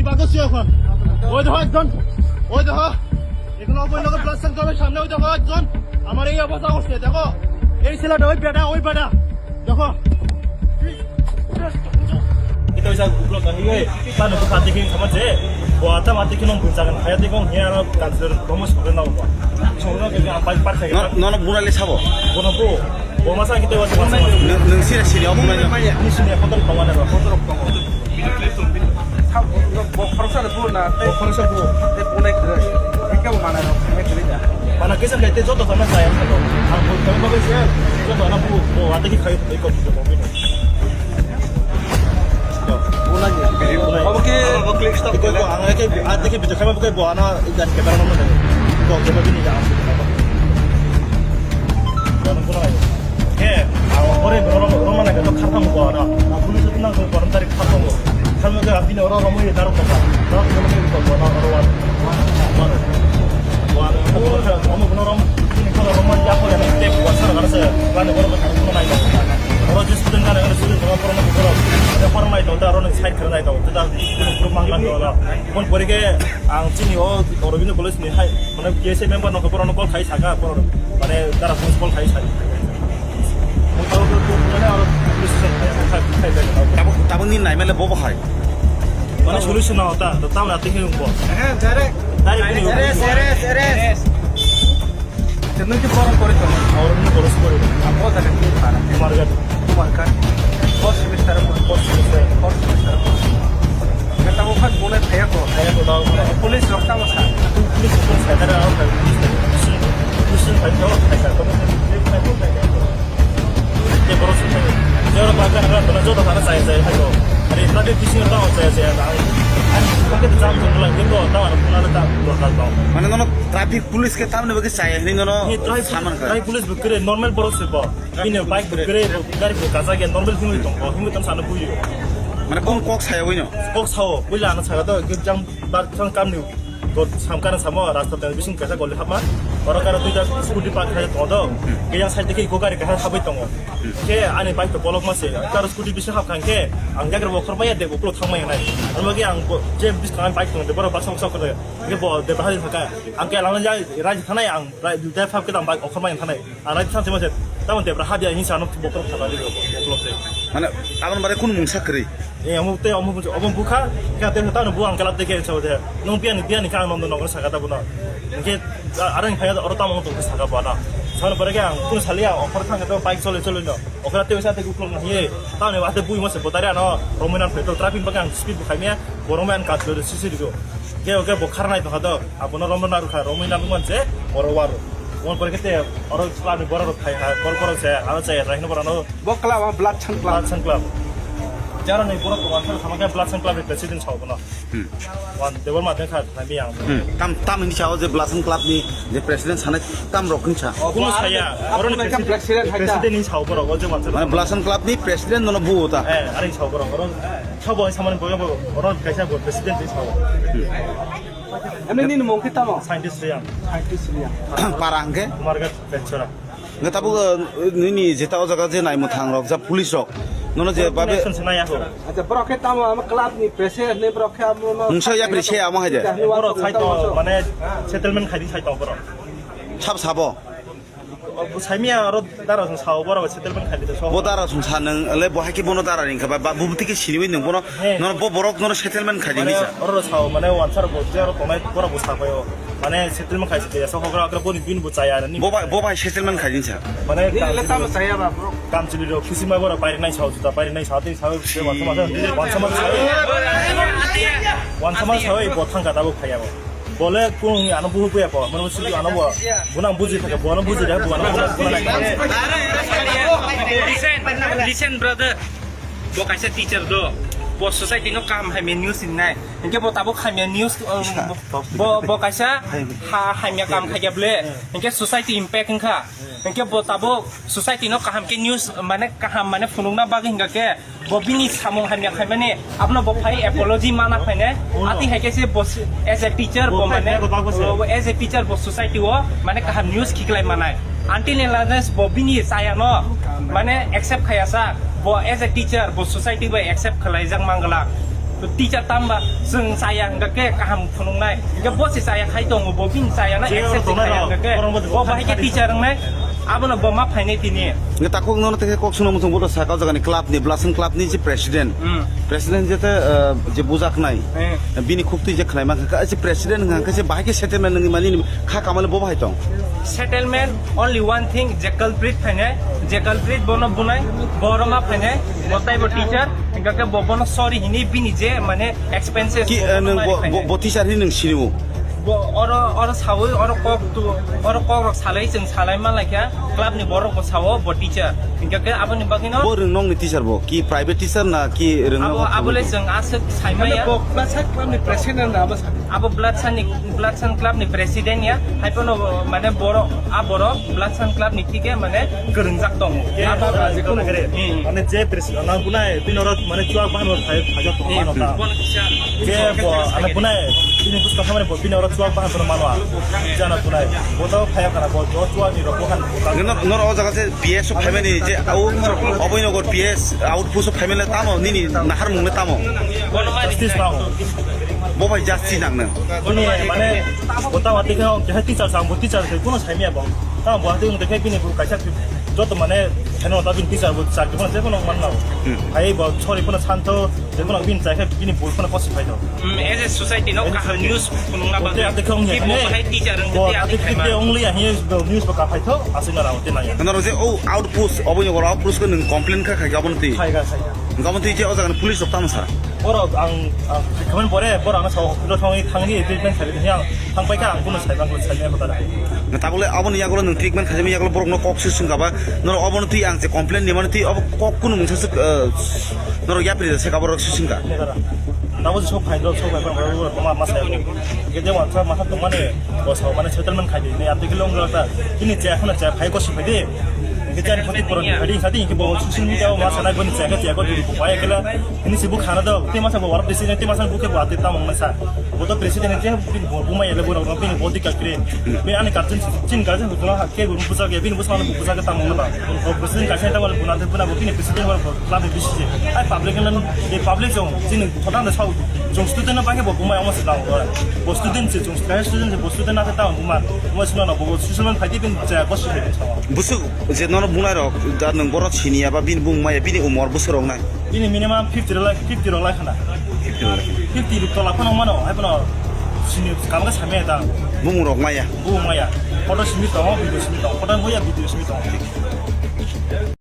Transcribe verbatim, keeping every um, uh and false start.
বাকো সিও এখন। ওই দেখো একজন, ওই দেখো, এগুলো ওই লোকের প্লাস্টার করে সামনে, ওই দেখো একজন। আমার এই অবস্থা করছে, দেখো। এই ছেলেটা, ওই বেটা, ওই বেটা। Ito isa ulo ka hiye, tano ko kati kin sama je, bo ata mati kin nong bunsa kan, haya de kong hiya ro kanser bomo sokre na ulo. Sokre na ke apa par sa. No, no, no, bunale sabo. Bono bo, bo masa kita wasi wasi. Nung sira sini apa nanya? Ini sini apa tadi kawan ada, apa tadi kawan. Bo khoroksa bo na, bo khoroksa bo. Te bunai kre. Eke bo mana no, bunai kre ja. Mana kesa kete joto sana saya. Ang bo kami bagai saya. Joto ana bo, bo ate ki khai, eko joto bo. Obo khe, obo klik stop ko, ang ke, ate ke video kama ko bo ana idan ke barang mana. Ko ke bini ya. He, ang ore roman ke to khartam ko ana. Police tu nang ko korom tari khartam ko. Kharmo ke abini oro romo ye daro ko. Daro ko ke ko na oro wan. Wan. Wan. Amo ko rom. Ini ko roman ya ko ya te ko sar gar se. Wan ko ko ko nai. Oro jis tun ga ga su ko ko ko. Ade formai to daro ne side kar nai to. Ta group mang kan to la. Kon pori ke ang chini o oro bini police ni hai. Mane K S A member no ko poro no call khai saka poro. Mane dara phone call khai saka. Tabuk, tabuk ni naimale bobo hai. Mane solution na hota, to tamo na thinking ko. Eh, direct. Direct ni. Arrest, arrest, arrest. Tenno ki forum kori to. Aur ni boros kori. Abo jaga ki para. Kumarghat. Kumarghat. First semester mo. First semester. First semester mo. Kata mo khat bolai thaya ko. Thaya ko daw. Police rok tamo sa. Police rok sa. Tara police. Police rok sa. Te borok sini, jora bakar kan, jora bakar saya saya hai to. Hari tadi di sini tahu saya saya tahu. Hari pakai jam jam lagi tu tahu ada pun ada tahu. Mane nono traffic police ke tamne bagi saya ini nono saman kan. Traffic police bukre normal borok se bo. Ini bike bukre gari bu kaja ge normal himui tong ko himui tong sana buyo. Mane kon kok saya wino. Kok sao buila ana saga to jam bak jam kam ni. Samkar samo rasta tengah bising kaisa goli hapma. Oro karo duita scooty park khai tongo do. Ke yang side ke iko gari kaisa habai tongo. Ke ani bike to bolok mase. Karo scooty bising hap khang ke ang jagra bokhor maya de uklok thang maya nai. Ano ke ang je bising bike tongo de boro basong sok de. Ke bo de bahari thaka. Ang ke lang ja rai thanai ang rai de phap ke ang bike okhor maya thanai. Ang rai thanai mase. Tamo de bra habia hinsa ano bokhor thaka de uklok de. Mane abon bare kun mungsa kri. Eh, omo tei omo bujo, omo bukha, kha tei tano bu ang kalap tei khe sawi de. Nung biani, biani kha ang nondo nokno saka ta bono. Hingke, a-, arang phaya oro tamo tong saka bo ano. Sano pore khe ang kunu sali ang okhor thang to bike chole chole no. Okhor tei sa tei kuklok na hiye. Tamo ate bui mo se botari ano, rominan phe to traffic baka ang speed bu khaimya, bo rominan kat lo sisi digo. Ke oke bo kharnai to hato, abono rominan rukha, rominan bu man se, oro waro. Mon pore khe te oro club ni borok rok khai ha, bor borok se, ano se, rahino borok ano. Bo club, ah, Blood Sun Club. Blood Sun Club. Jara ni borok wan sar sama khe Blood Sun Club ni president sao bono. Hmm. Wan Debor Madre kha, na bi ang. Hmm. Tam, tam ni sao je Blood Sun Club ni je president sanai tam rok hin sa. Kuno saya, oro ni president, president ni sao borok, o je wan sar. Mane Blood Sun Club ni president nono bu ta. Eh, ari sao borok, oro. Sabo samani borok, oro kaisa bo president ni sao. Hmm. Emni nini mung khe tamo? Scientist Riang. Scientist Riang. Para hwnkhe? Kumarghat Pechora. Hwnkhe tabuk, uh, nini jeta o jaga je naimwthang rok, ja police rok, nono je babe action se nai ako. Acha, borok khe tamo ama club ni president ni borok khe amo no. Mungsa yapri se amo hai de. Borok sai to, mane settlement khai di sai to borok. Sab sabo. Bo saimia aro dara song sao borok settlement khai di so. Bo dara song sa nang le bo hai khe bono dara ring kha ba, ba bubti khe siniwi nang bono. He. Nono bo borok nono settlement khai di misa. Oro sao mane wansar bo je aro tongnai borok bo sa paio. Mane settlement khai se ya so hogra akra boni bin bo chaya ni. Bo bai, bo bai settlement khai din sa. Mane ni le tamo chaya ba bro. Kam chili ro khusi mai borok pairi nai sao juta pairi nai sao tei sao se wansa ma sao. Wansa ma sao. Wansa ma sao bo thang ka dabo phaya bo. Bole kung ano buhu buya bo. Mano sili ano bo. Bunang buji thaka bo ano buji da bo ano bunang bunang. Listen, listen brother. Bo kaisa teacher do. Bo society no kam hai me news in nai. Hingke bo tabuk hamya news, um, bo, bo kaisa ha, hamya kam khaikya ble. Hingke society impact wngkha. Hingke bo tabuk society no kaham khe news, mane kaham, mane phunukna bagwi hingka khe bo bini samung hamya khaimani abono bo phai apology mana phaine. Ati hai khe se bo as a teacher bo mane, as a teacher bo society o mane kaham news khiklai manai. Until and unless bo bini chaya no mane accept khaya sa, bo as a teacher bo society bai accept khlaijak mangla. Teacher tamba chwng chaya hwnkha khe kaham phunuknai. Hwnkhe bo se chaya khai tongo, bo bini chaya na accept se khai hwnkha khe bo bahai khe teacher wngnai. Abono bo ma phainai tini. Nge takhuk nono tei kok swnamung chwng bodo saka o jagani club ni, Blasphemy club ni je president. Hmm. President je te, eh, je bujaknai. Hmm. Bini khuk twi je khnai mankha, je president hwnkha khe je bahai khe settlement nangni mani kha kamale bo bahai tong. Settlement only one thing, je culprit phainai, je culprit bono bunai, bo roma phainai, bo taibo teacher, hingkha khe bo bono sorry hini bini je mane expenses ki, bo eh, bono nwng mari bo, bo, phainai. Bo teacher hini nwng sinimu? Bo oro, oro sawi, oro kok tu, oro kok rok salai, chwng salai manlai kha, club ni borok bo sao, bo teacher. Hingkha khe aboni bagwi no. Bo rwng nokni teacher bo, ki private teacher na ki rwng abo, nok abo le chwng aswk saimaya. Bo Bloodshot club ni president na abo sa. Abo Bloodshot ni, Bloodshot club ni president ya, hai phano mane borok, a borok Bloodshot club ni thike mane kwrwngjak tongo. Abo, ah, je kono kre. Hmm. Mane je president na bunai, bini oro mane chuak bahan phai, phai jak tongo, hmm, mano ta. Bono kisa. Je bo, ane bunai, bini buska khamani bo, bini oro chuak bahan phano mano a. Jana bunai, bo to phaya kana, bo, bo chuak ni rok bukan. Nor, nor o jaga je P S o phaimani je au Abhinanagar P S outpost o phaimani tamo nini nahar mung le tamo? Justice tamo. Bo bai justice nang nang. Bini mane bo tamo tei khe teacher sang bo teacher khe kuno saimya bo. Tamo bo tei khe bini bo kaisa joto mane kheno ta bini teacher bo chakri bo je kono man nao. Hmm. Hai bo sorry kono santo je kono bini chai khe bini bo kono kosi phai do. Mm, as a society no kaham news phunukna bagwi. Tei ate khe ongya. Ki bo bahai teacher wngkha, bo tei ate ate khe khaima. Only ya hiya news bo kaphai tho, aswk na rao te naya. Noro je o outpost, obo ni oro outpost ko nwng complain kha khai gabon twi. Khai ga, khai ga. Gabon twi je o jaga ni police rok tamo sa. Borok ang, ang khaman pore, borok ang sa hospital thangwi thangwi treatment khai di ang thang pai kha, ang kuno sai bang, sai bang kota. Na tabole obo ni yagulo nwng treatment khai di yagulo borok no kok se sung gaba. Noro obo ni twi ang je complain ni mani twi obo kok kuno mungsa se, eh, noro yapri se gaba rok se sung ga. Tabuk sok phai, sok phai, phai, phai, phai, ma, ma, sai. Hingke je wansa masa tongmani, bo sao mane settlement khai di, ne, ate kilo wngkha ta, chini chaya kheno chaya phai kosi phai di. Hingke chani khoti koron phai di, sadi hingke bo social media o ma sanai boni chaya khe chaya ko di, bo pai kela, hini si bo khana do, te masa bo warap disi, te masa bo khe bo ate tamo masa. Bo to president je, bo, bo ma yele bo rok, bini body ka kre. Bini ani guardian, chini guardian bo tula ha, ke bo busa ke, bini busa mane bo busa ke tamo na ba. Bo president ka sai tamo bo na te bo na bo bini president bo club ni bisi je. Ai public lan, e public jong, chini thoda na sao. Chwng student no bagwi bo bumai omo se tamo. Bo student se, chwng student se, bo student no tamo buma. Omo se no bo social media phai di bin cha bo se sao. Busuk je nono bunai rok da nwng borok sini ya ba bini bung maya bini umor busuk rok nai. Bini minimum fifty rok lai, fifty rok lai khana. Fifty rok tola phano mano, hai phano sini kam ga samya ta. Bung rok maya. Bung maya. Photo simi tongo, video simi tongo. Photo hoya video simi tongo.